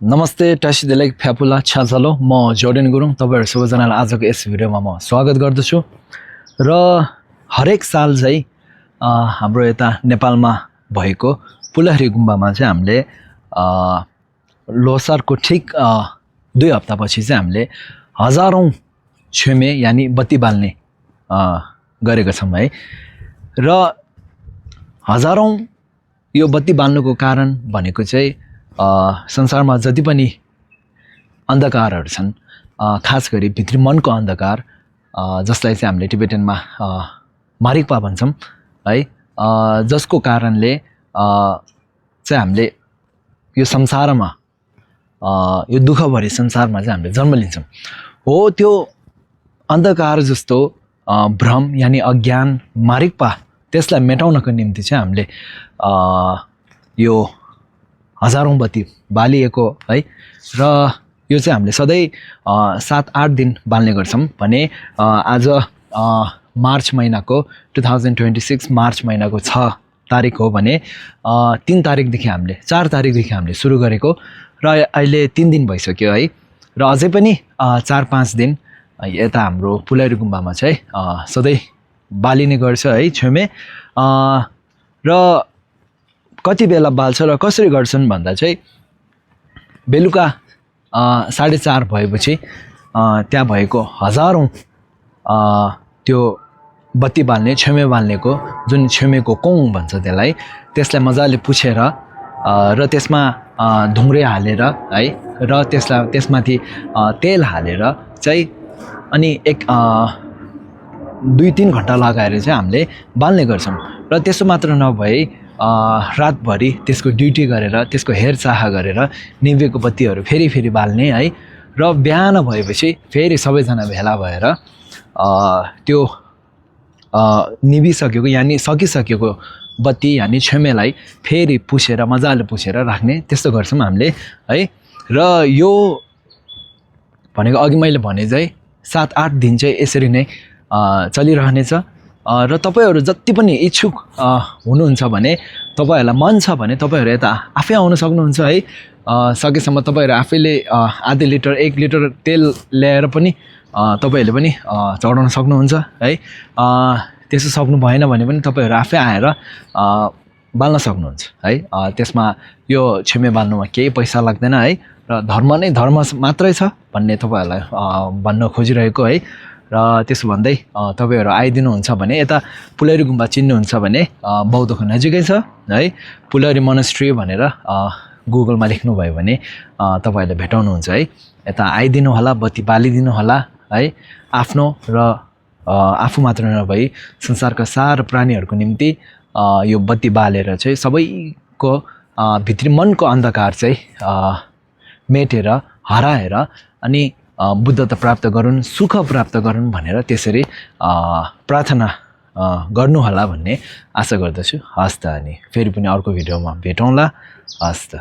नमस्ते टासिदेलाई फ्यापुला छ्याचलो म जोर्डेन गुरुङ तपाईहरु सबैजनालाई आजको यस भिडियोमा म स्वागत गर्दछु र हरेक साल चाहिँ हाम्रो यता नेपालमा भएको पुलहरी गुम्बामा चाहिँ हामीले लोसारको ठीक 2 हप्तापछि चाहिँ हामीले हजारौं छेमे यानी बत्ती बाल्ने गरेका छौं है र हजारौं यो बत्ती बाल्नुको कारण भनेको चाहिँ संसारमा जति पनि अन्धकारहरु छन् खास गरी भित्री मनको अन्धकार जसलाई चाहिँ हामीले टिबेटनमा मारिकपा भन्छौं है जसको कारणले चाहिँ हामीले यो संसारमा यो दुःखभरी संसारमा चाहिँ हामीले जन्म लिन्छौं हो त्यो अन्धकार जस्तो भ्रम यानी अज्ञान मारिकपा त्यसलाई मेटाउनको निम्ति चाहिँ हामीले यो हजारौं बत्ती बालिएको है र यो चाहिँ हामीले सधैं 7-8 दिन बाल्ने गर्छौं भने आज मार्च महिनाको 2026 मार्च महिनाको 6 तारिक हो भने 3 तारिक देखि हामीले 4 तारिक देखि हामीले सुरु गरेको र अहिले 3 दिन भइसक्यो है र अझै पनि 4-5 दिन यता हाम्रो पुलहरी गुम्बामा चाहिँ सधैं बालिने गर्छ है छेमे र कति बेला बाल्छ र कसरी गर्छन् भन्दा चाहिँ बेलुका 4:30 भएपछि त्यहाँ भएको हजारौं त्यो बत्ती बाल्ने छेमे बाल्नेको जुन छेमेको कोङ भन्छ त्यसलाई मजाले पुछेर र त्यसमा धुङ्ग्रे हालेर है र त्यसमाथि तेल हालेर चाहिँ अनि 2-3 घण्टा लगाएर चाहिँ हामीले बाल्ने गर्छौं र त्यसो मात्र नभई रातभरि त्यसको ड्युटी गरेर त्यसको हेरचाह गरेर निभेको बत्तीहरु फेरि बाल्ने है र बिहान भएपछि फेरि सबैजना भेला भएर त्यो निभिसकेको यानी सकिसकेको बत्ती यानी छेमेलाई फेरि पुछेर मजाले पुछेर राख्ने त्यस्तो गर्छौं हामीले है र यो भनेको अघि मैले भने चाहिँ 7-8 दिन चाहिँ यसरी नै चलिरहनेछ र तपाईहरु जति पनि इच्छुक हुनुहुन्छ भने तपाईहरुलाई मन छ भने तपाईहरु यता आफै आउन सक्नुहुन्छ है सकेसम्म तपाईहरु आफैले आधा लिटर 1 लिटर तेल ल्याएर पनि तपाईहरुले पनि चढाउन सक्नुहुन्छ है त्यसो सक्नु भएन भने पनि तपाईहरु आफै आएर बाल्न सक्नुहुन्छ है त्यसमा यो छेमे बाल्नुमा केही पैसा लाग्दैन है र धर्म नै धर्म मात्रै छ भन्ने तपाईहरुलाई भन्न खोजिरहेको है र त्यसो भन्दै तपाईहरु आइदिनु हुन्छ भने यता पुलहरी गुम्बा चिन्नुहुन्छ भने बौद्धको नजिकै छ है पुलहरी मोनास्ट्री भनेर गुगलमा लेख्नु भयो भने तपाईहरुले भेटाउनु हुन्छ है यता आइदिनु होला बत्ती बालिदिनु होला है आफ्नो र आफू मात्र नभई संसारका सारा प्राणीहरुको निम्ति यो बत्ती बालेर चाहिँ सबैको भित्री मनको अन्धकार चाहिँ मेटेर हराएर अनि बुद्धता प्राप्त गरून् सुख प्राप्त गरून् भनेर त्यसरी प्रार्थना गर्नु होला भन्ने आशा गर्दछु हस्त अनि फेरि पनि अर्को भिडियोमा भेटौँला हस्त।